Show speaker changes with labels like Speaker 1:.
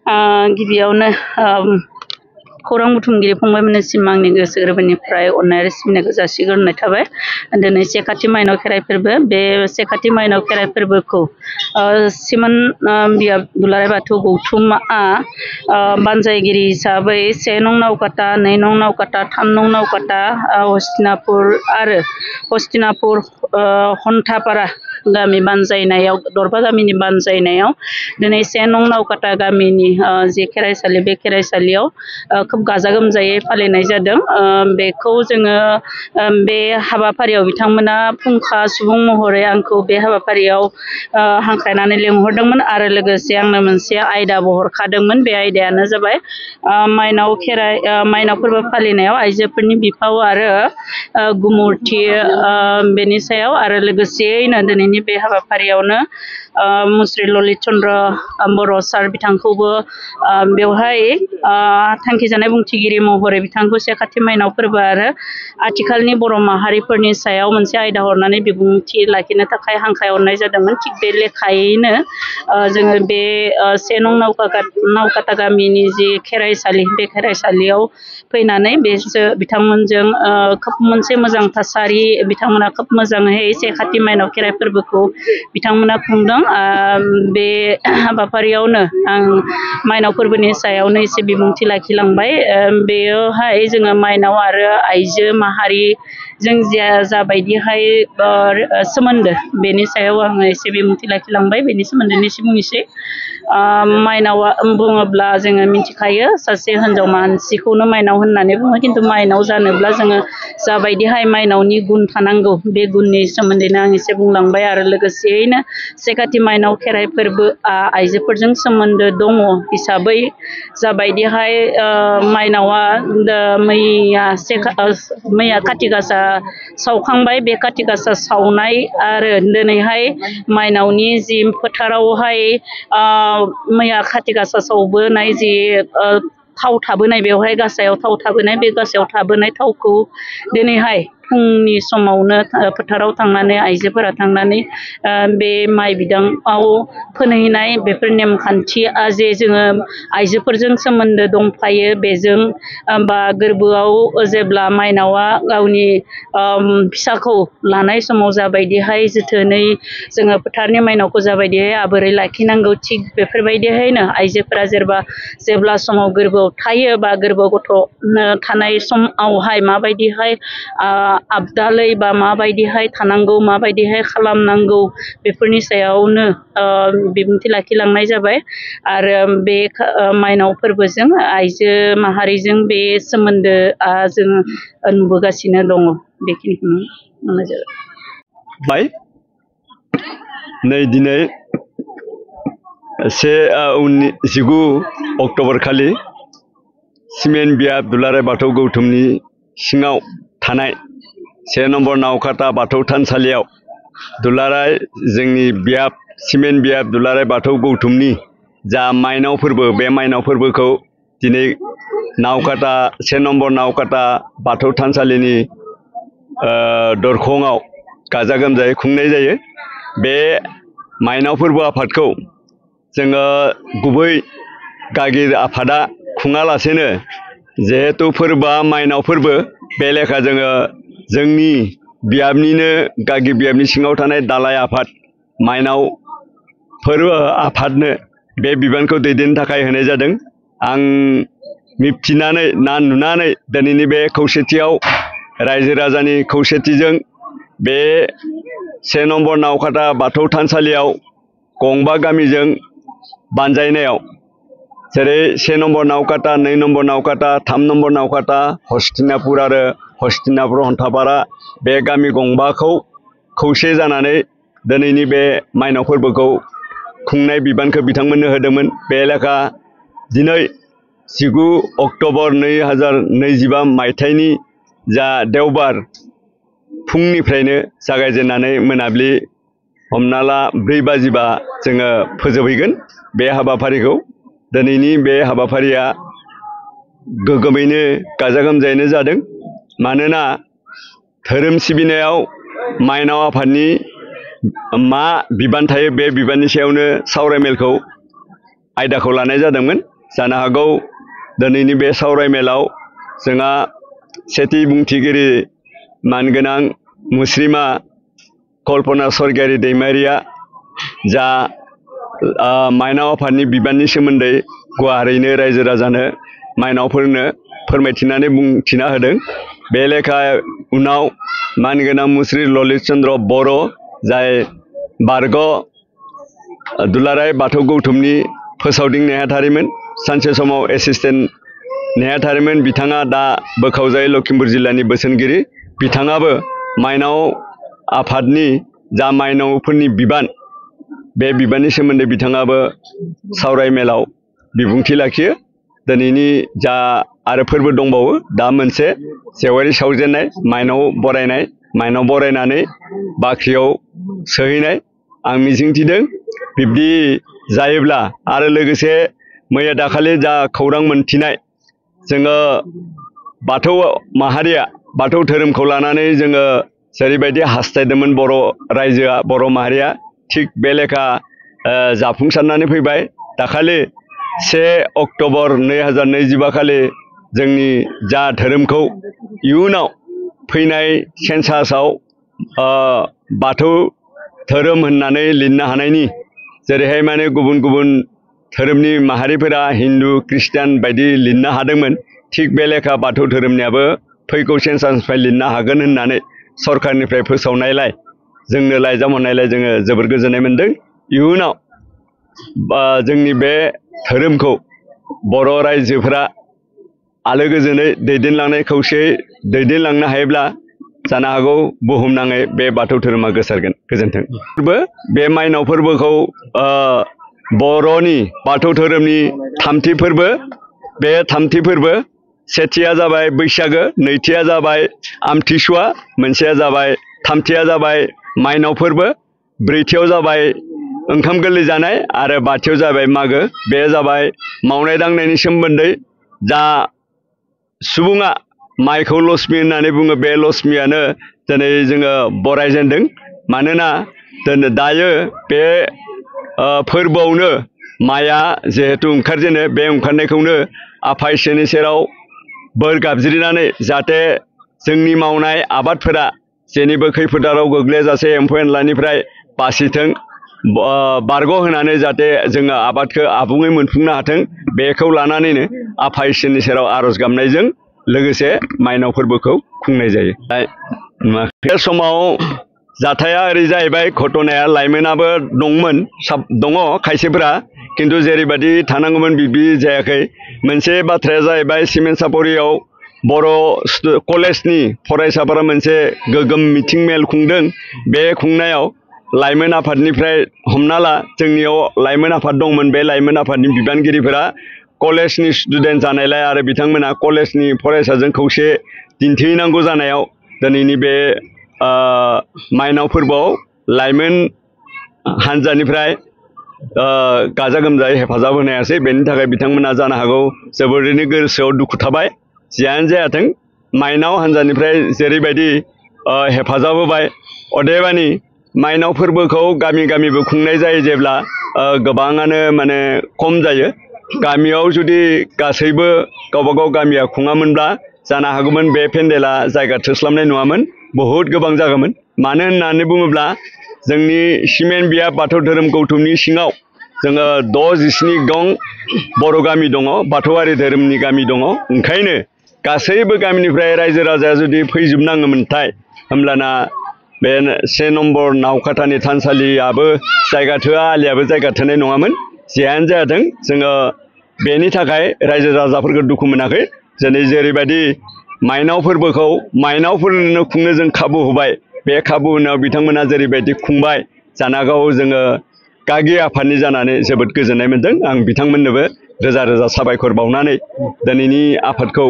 Speaker 1: गिबियावनो खौरां बुथुमगिरि फंबायमोननिसिम आंनि गोसो गोरबोनिफ्राय अननाय आरो सिबिनायखौ जासिग्रोनाय थाबाय। दिनै से खाथि माइनाव खेराइ फोरबो, बे से खाथि माइनाव खेराइ फोरबोखौ सिमोन बियाब दुलाराय बाथौ गौथुमा बानजायगिरि हिसाबै 1 नं नावकाटा, 2 नं नावकाटा, 3 नं नावकाटा, हस्तिनापुर आरो हस्तिनापुर हन्थापारा गामि बानजायनायाव, दरबा गामिनि बानजायनायाव दिनै 1 नं नावकाटा गामिनि जे खेराइसालि, बे खेराइसालियाव खोब गाजा गोमजायै फालिनाय जादों। बेखौ जोङो बे हाबाफारियाव बिथांमोना फुंखा सुबुं महरै आंखौ बे हाबाफारियाव हांख्रायनानै लिंहरदोंमोन आरो लोगोसे आंनो मोनसे आयदाबो हरखादोंमोन। बे आयदायानो जाबाय माइनाव फोरबो फालिनायाव आइजोफोरनि बिफाव आरो गुमुरथि, बेनि सायाव आरो लोगोसेयैनो दिनैनि बे हाबाफारियावनो मुस्रि ललित चन्द्र बर' सार बिथांखौबो बेवहाय थांखिजानाय बुंथिगिरि महरै बिथांखौ से खाथि माइनाव फोरबो आरो आथिखालनि बर' माहारिफोरनि सायाव मोनसे आयदा हरनानै बिबुंथि लाखिनो थाखाय हांख्रायहरनाय जादोंमन। थिग बे लेखायैनो जोङो बे 1 नं नावकाटा गामिनि जि खेराइसालि, बे खेराइसालियाव फैनानै बिथांमोनजों खोब मोनसे मोजां थासारि, बिथांमोना खोब मोजाङै से खाथि माइनाव खेराइ फोरबोखौ बिथांमोना खुंदों। बे हाबाफारियावनो आं माइनाव फोरबोनि सायावनो एसे बिबुंथि लाखिलांबाय। बेयावहाय जोङो माइनाव आरो आइजो माहारिजों जाबायदिहाय सोमोन्दो, बेनि सायाव आङो एसे बिबुंथि लाखिलांबाय। बेनि सोमोन्दैनो एसे बुंनोसै। माइनावा बुङोब्ला जोङो मिथिखायो, सासे हिन्जाव मानसिखौनो माइनाव होननानै बुङो। खिन्थु माइनाव जानोब्ला जोङो जाबायदिहाय माइनावनि गुन थानांगौ, बे गुननि सोमोन्दैनो आं एसे बुंलांबाय। आरो लोगोसेयैनो से खाथि माइनाव खेराइ फोरबोआ आइजोफोरजों सोमोन्दो दङ हिसाबै जाबायदिहाय माइनावा मैया खाथि गासा सावखांबाय, बे खाथि गासा सावनाय आरो दिनैहाय माइनावनि जि फोथारावहाय मैया खाथि गासा सावबोनाय जि थाव थाबोनाय, बेवहाय गासायाव थाव थाबोनाय, बे गासायाव थाबोनाय थावखौ दिनैहाय फुंनि समावनो फोथाराव थांनानै आइजोफोरा थांनानै बे माइ बिदाङाव फोनहैनाय, बेफोर नेमखान्थिया जे जोङो आइजोफोरजों सोमोन्दो दंफायो, बेजों बा गोरबोआव जेब्ला माइनावा गावनि फिसाखौ लानाय समाव जाबायदिहाय जोथोनै जोङो फोथारनि माइनावखौ जाबायदिहाय आबोरै लाखिनांगौ, थिग बेफोरबायदिहायनो आइजोफोरा जेब्ला समाव गोरबोआव थायो बा गोरबोआव गथ' थानाय समावहाय माबायदिहाय आबदालै बा माबायदिहाय थानांगौ, माबायदिहाय खालामनांगौ, बेफोरनि सायावनो बिबुंथि लाखिलांनाय जाबाय। आरो बे माइनाव फोरबोजों आइजो माहारिजों बे सोमोन्दोआ जोङो नुबोगासिनो दङ। बेखिनिखौनो बुंनाय जाबाय।
Speaker 2: नै दिनै 19 अक्ट'बर खालि सिमेन बियाब दुलाराय बाथौ गौथुमनि सिङाव थानाय 1 नम्बर नावकाटा बाथौ थानसालियाव जोंनि सिमेन बियाब दुलाराय बाथौ गौथुमनि जा माइनाव फोरबो, बे माइनाव फोरबोखौ दिनै 1 नम्बर नावकाटा बाथौ थानसालिनि दरखङाव गाजा गोमजायै खुंनाय जायो। बे माइनाव फोरबो आफादखौ जोङो गुबै गागि आफादा खुङालासेनो, जिहेथु फोरबोआ माइनाव फोरबो, बे लेखा जोङो जोंनि बियाबनिनो गागि बियाबनि सिङाव थानाय दालाय आफाद माइनाव फोरबो आफादनो बे बिबानखौ दैदेननो थाखाय होनाय जादों। आं मिबथिनानै नुनानै दिनैनि बे खौसेथियाव, रायजो राजानि खौसेथिजों बे 1 नम्बर नावकाटा बाथौ थानसालियाव गंबा गामिजों बानजायनायाव, जेरै 1 नम्बर नावकाटा, 2 नम्बर नावकाटा, 3 नम्बर नावकाटा, हस्तिनापुर आरो हस्तिनापुर हन्थापारा, बे गामि गंबाखौ खौसे जानानै दिनैनि बे माइनाव फोरबोखौ खुंनाय बिबानखौ बिथांमोननो होदोंमोन। बे लेखा दिनै 19 अक्ट'बर 2025 मायथाइनि जा देवबार फुंनिफ्रायनो जागायजेननानै मोनाबिलि हमना ला 4 बाजिबा जोङो फोजोबहैगोन बे हाबाफारिखौ। दिनैनि बे हाबाफारिया गोगोमैनो गाजा गोमजायैनो जादों। मानोना धोरोम सिबिनायाव माइनाव आफादनि मा बिबान थायो, बे बिबाननि सायावनो सावरायमेलखौ आयदाखौ लानाय जादोंमोन। जानो हागौ दिनैनि बे सावरायमेलाव जोंहा सेथि बुंथिगिरि मानगोनां मुस्रिमा कल्पना स्वर्गियारि दैमारिया जा माइनाव आफादनि बिबाननि सोमोन्दै गुवारैनो रायजो राजानो माइनावफोरनो फोरमायथिनानै बुंथिना होदों। बे लेखा उनाव मानगोनां मुस्रि ललित चन्द्र बर' जाय बारग' दुलाराय बाथौ गौथुमनि फोसावदिं नेहाथारिमोन, सानसे समाव एसिस्टेन्ट नेहाथारिमोन, बिथाङा दा बोखावजाय लखिमपुर जिल्लानि बोसोनगिरि। बिथाङाबो माइनाव आफादनि जा माइनावफोरनि बिबान, बे बिबाननि सोमोन्दै बिथाङाबो सावरायमेलाव बिबुंथि लाखियो। दिनैनि जा आरो फोरबो दंबावो, दा मोनसे जेवारि सावजेननाय, माइनाव बरायनाय, माइनाव बरायनानै बाख्रियाव सोहैनाय। आं मिजिंथिदों बिब्दि जायोब्ला आरो लोगोसे मैया दाखालि जा खौरां मोनथिनाय, जोङो बाथौ माहारिया बाथौ धोरोमखौ लानानै जोङो जेरैबायदि हास्थायदोंमोन बर' रायजोआ, बर' माहारिया, थिग बे लेखा जाफुंसारनानै फैबाय। दाखालि 1 अक्ट'बर 2025 खालि जोंनि जा धोरोमखौ इयुनाव फैनाय सेन्सासाव बाथौ धोरोम होननानै लिरनो हानायनि, जेरैहाय माने गुबुन गुबुन धोरोमनि माहारिफोरा हिन्दु ख्रिस्टान बायदि लिरनो हादोंमोन, थिग बे लेखा बाथौ धोरोमनियाबो फैगौ सेन्सासनिफ्राय लिरनो हागोन होननानै सरकारनिफ्राय फोसावनायलाय, जोंनो लाइजाम हरनायलाय जोङो जोबोर गोजोननाय मोन्दों। इयुनाव जोंनि बे धोरोमखौ बर' रायजोफोरा आलो गोजोनै दैदेनलांनाय, खौसेयै दैदेनलांनो हायोब्ला जानो हागौ बुहुमनाङै बे बाथौ धोरोमा गोसारगोन। गोजोन्थों। बे माइनाव फोरबोखौ बर'नि बाथौ धोरोमनि थामथि फोरबो। बे थामथि फोरबो, सेथिया जाबाय बैसागो, नैथिया जाबाय आमथिसुवा, मोनसेया जाबाय, थामथिया जाबाय माइनाव फोरबो, ब्रैथियाव जाबाय ओंखाम गोरलै जानाय आरो बाथियाव जाबाय मागो। बे जाबाय मावनाय दांनायनि सोमोन्दै। जा सुबुङा माइखौ लक्ष्मि होननानै बुङो, बे लक्ष्मियानो दिनै जोङो बरायजेनदों। मानोना दायो बे फोरबोआवनो माइआ जिहेतु ओंखारजेनो, बे ओंखारनायखौनो आफा इसोरनि सेराव बोर गाबज्रिनानै जाहाथे जोंनि मावनाय आबादफोरा जेनिबो खैफोदाव गोग्लैयाजासे एम्फौ एनलानिफ्राय बासिथों, बारग' होनानै जाहाथे जोङो आबादखौ आबुङै मोनफुंनो हाथों, बेखौ लानानैनो आफा इसोरनि सेराव आर'ज गाबनायजों लोगोसे माइनाव फोरबोखौ खुंनाय जायो। बे समाव जाथाया ओरै जाहैबाय, घटनाया लाइमोनाबो दङ खायसेफोरा, खिन्थु जेरैबायदि थानांगौमोन बिदि जायाखै। मोनसे बाथ्राया जाहैबाय, सिमेन्ट सापरियाव बर' कलेजनि फरायसाफोरा मोनसे गोगोम मिथिं मेल खुंदों। बे खुंनायाव लाइमोन आफादनिफ्राय, हमना ला जोंनियाव लाइमोन आफाद दंमोन, बे लाइमोन आफादनि बिबानगिरिफोरा कलेजनि स्टुडेन्ट जानायलाय आरो बिथांमोना कलेजनि फरायसाजों खौसे दिन्थिहैनांगौ जानायाव दिनैनि बे माइनाव फोरबोआव लाइमोन हान्जानिफ्राय गाजा गोमजायै हेफाजाब होनो हायासै। बेनि थाखाय बिथांमोना जानो हागौ जोबोरैनो गोसोआव दुखु थाबाय। जियानो जायाथों, माइनाव हान्जानिफ्राय जेरैबायदि हेफाजाब होबाय, अदेबानि माइनाव फोरबोखौ गामि गामिबो खुंनाय जायो जेब्ला गोबाङानो माने खम जायो। गामियाव जुदि गासैबो गावबागाव गामिया खुङामोनब्ला जानो हागौमोन बे पेन्डेला जायगा थोस्लाबनाय नङामोन, बहुद गोबां जागौमोन। मानो होननानै बुङोब्ला जोंनि सिमेन्ट बिया बाथौ धोरोम गौथुमनि सिङाव जोङो 6-7 दं बर' गामि दङ, बाथौआरि धोरोमनि गामि दङ। ओंखायनो गासैबो गामिनिफ्राय रायजो राजाया जुदि फैजोबनाङोमोनथाय, होमब्लाना बे 1 नम्बर नावकाटानि थानसालियाबो जायगा थोआ, आलियाबो जायगा थोनाय नङामोन। जियानो जायाथों, जोङो बेनि थाखाय रायजो राजाफोरखौ दुखु मोनाखै। दिनै जेरैबायदि माइनाव फोरबोखौ माइनावफोरनो खुंनो जों खाबु होबाय, बे खाबु होनायाव बिथांमोना जेरैबायदि खुंबाय, जानो हागौ जोङो गागि आफादनि जानानै जोबोद गोजोननाय मोन्दों। आं बिथांमोननोबो रोजा रोजा साबायखर बावनानै दिनैनि आफादखौ